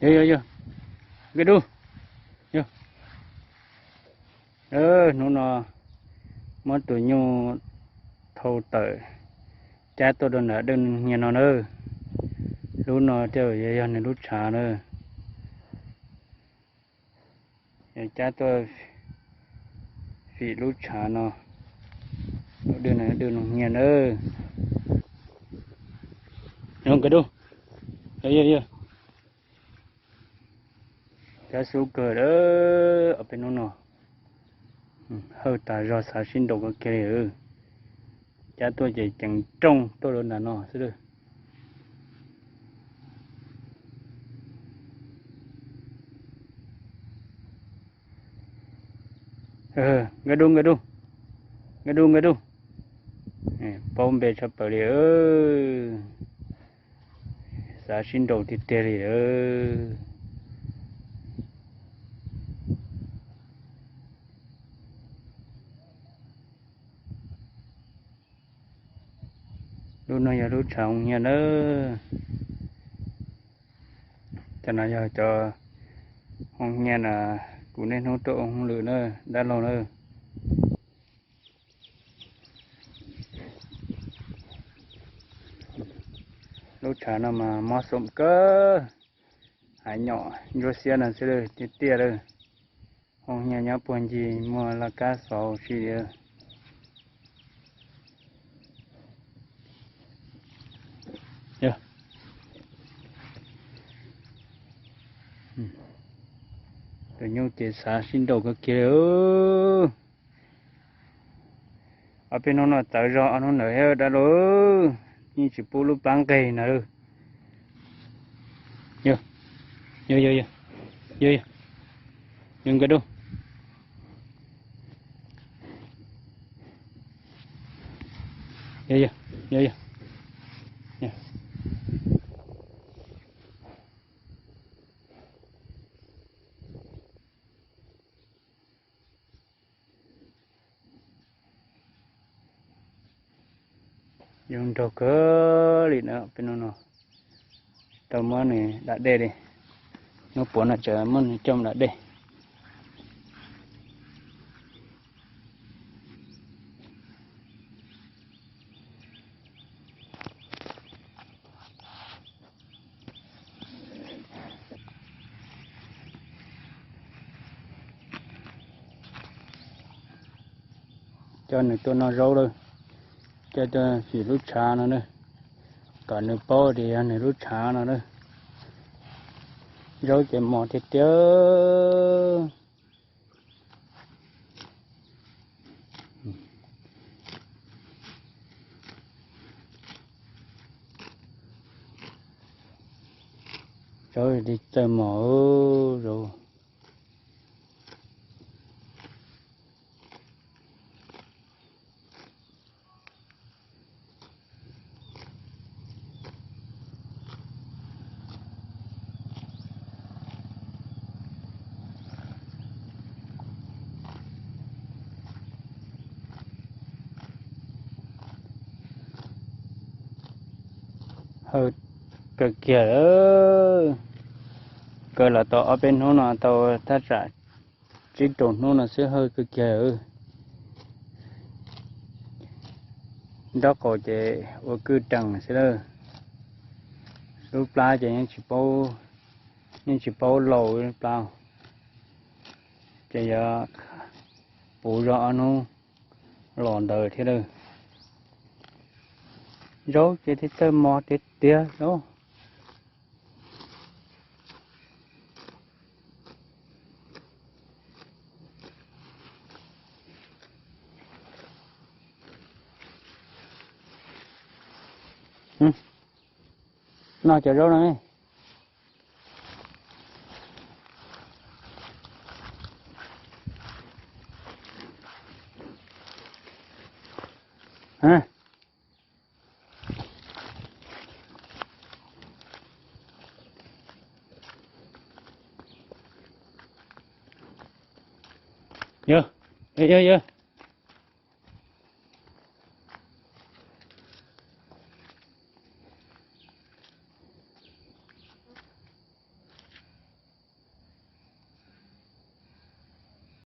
Yog, yog, yog. Nkag dub. Yog. Hnub no muab tus nyuj thau tawm cab tuaj rau nram dej nug hnia no na. Lub no thiaj yog nws lub tshav na. Cab tuaj fim lub tshav no, dej nug hnia na. Nkag dub. Yog, yog, yog. Cab xub kawg lawm ob peb hnub no. Hawj tas zog, xav sib nraus kawg kiag li. Cab tuaj ces ceev rooj tuaj rau nram no xwb. Nkag dub, nkag dub, nkag dub, nkag dub. Paub npe tshaj plaws li. Xav sib nraus tiag tiag li. Lub no yog lub tshav hoo hnia na. Cov no yog cov hoo hnia na, kuv niaj hnub tuaj ua hauj lwm na, dab laug na. Lub tshav no mas mob xoom kawg, hav nyom ntsuab xiab no xwb tiag tiag lawm. Hoo hnia nyob puag ncig muag laj kab xauv si li. Tus nyuj ces xav sib nraus kawg kiag li. Ob peb hnub no txawv zog, ob hnub ntawd thiab dab laug, yeej tsis pub lub plab nqeg na. Yog, yog, yog, yog, yog, yog nkag dub. Yog, yog, yog, yog. Zoo nraug kawg li na, peb hnub no tsis tau muab nws dam dej li. Hnub puav no tseem muab nws coj mus dam dej. Coj nws tuaj noj zaub lawm, coj tuaj fim lub tshav no na, kom nws paub tias yog nws lub tshav no na. Zaub ces mos tiag tiag. Zaub li txawj mos zaub. Hawj kawg kiag, kaw los tau ob peb hnub no tau thaj tsam tsib rau hnub no xwb, hawj kawg kiag. Nraub qaum ces ua kwj rees xwb lawm. Lub plab ces yeej tsis paub, yeej tsis paub laus lub plab, ces yuav puv zog ob hnub los ntawd thiab lawm. Zaub ces thiaj txawj mos tiag tiag zaub. Noj cov zaub no. Yog, yog, yog.